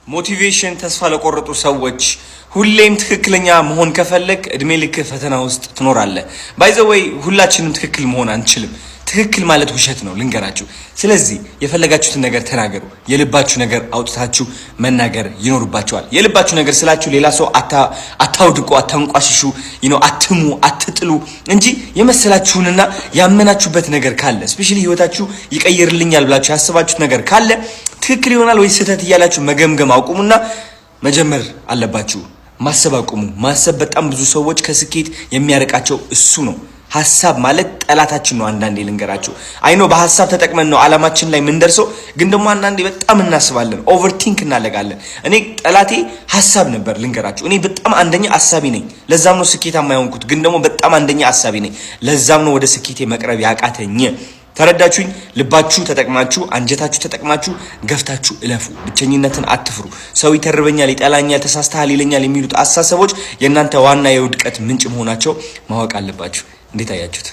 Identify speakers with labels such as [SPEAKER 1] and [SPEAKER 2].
[SPEAKER 1] Motivation ተስፋ ለቆረጡ ሰዎች፣ ሁሌም ትክክለኛ መሆን ከፈለግ እድሜ ልክ ፈተና ውስጥ ትኖራለህ። By the way፣ ሁላችንም ትክክል መሆን አንችልም። ትክክል ማለት ውሸት ነው፣ ልንገራችሁ። ስለዚህ የፈለጋችሁትን ነገር ተናገሩ። የልባችሁ ነገር አውጥታችሁ መናገር ይኖርባችኋል። የልባችሁ ነገር ስላችሁ ሌላ ሰው አታውድቁ፣ አታንቋሽሹ፣ አትሙ፣ አትጥሉ እንጂ የመሰላችሁንና ያመናችሁበት ነገር ካለ፣ especially ህይወታችሁ ይቀይርልኛል ብላችሁ ያሰባችሁት ነገር ካለ፣ ትክክል ይሆናል ወይ ስህተት እያላችሁ መገምገም አቁሙና መጀመር አለባችሁ። ማሰብ አቁሙ። ማሰብ በጣም ብዙ ሰዎች ከስኬት የሚያርቃቸው እሱ ነው። ሀሳብ ማለት ጠላታችን ነው። አንዳንዴ ልንገራችሁ፣ I know በሀሳብ ተጠቅመን ነው አላማችን ላይ የምንደርሰው፣ ግን ደግሞ አንዳንዴ በጣም እናስባለን፣ overthink እናደርጋለን። እኔ ጠላቴ ሀሳብ ነበር፣ ልንገራችሁ። እኔ በጣም አንደኛ አሳቢ ነኝ፣ ለዛም ነው ስኬታማ የሆንኩት። ግን ደግሞ በጣም አንደኛ አሳቢ ነኝ፣ ለዛም ነው ወደ ስኬቴ መቅረብ ያቃተኝ። ተረዳችሁኝ? ልባችሁ ተጠቅማችሁ፣ አንጀታችሁ ተጠቅማችሁ ገፍታችሁ እለፉ። ብቸኝነትን አትፍሩ። ሰው ይተርበኛል፣ ይጠላኛል፣ ተሳስተሃል ይለኛል የሚሉት አስተሳሰቦች የእናንተ ዋና የውድቀት ምንጭ መሆናቸው ማወቅ አለባችሁ። እንዴት አያችሁት?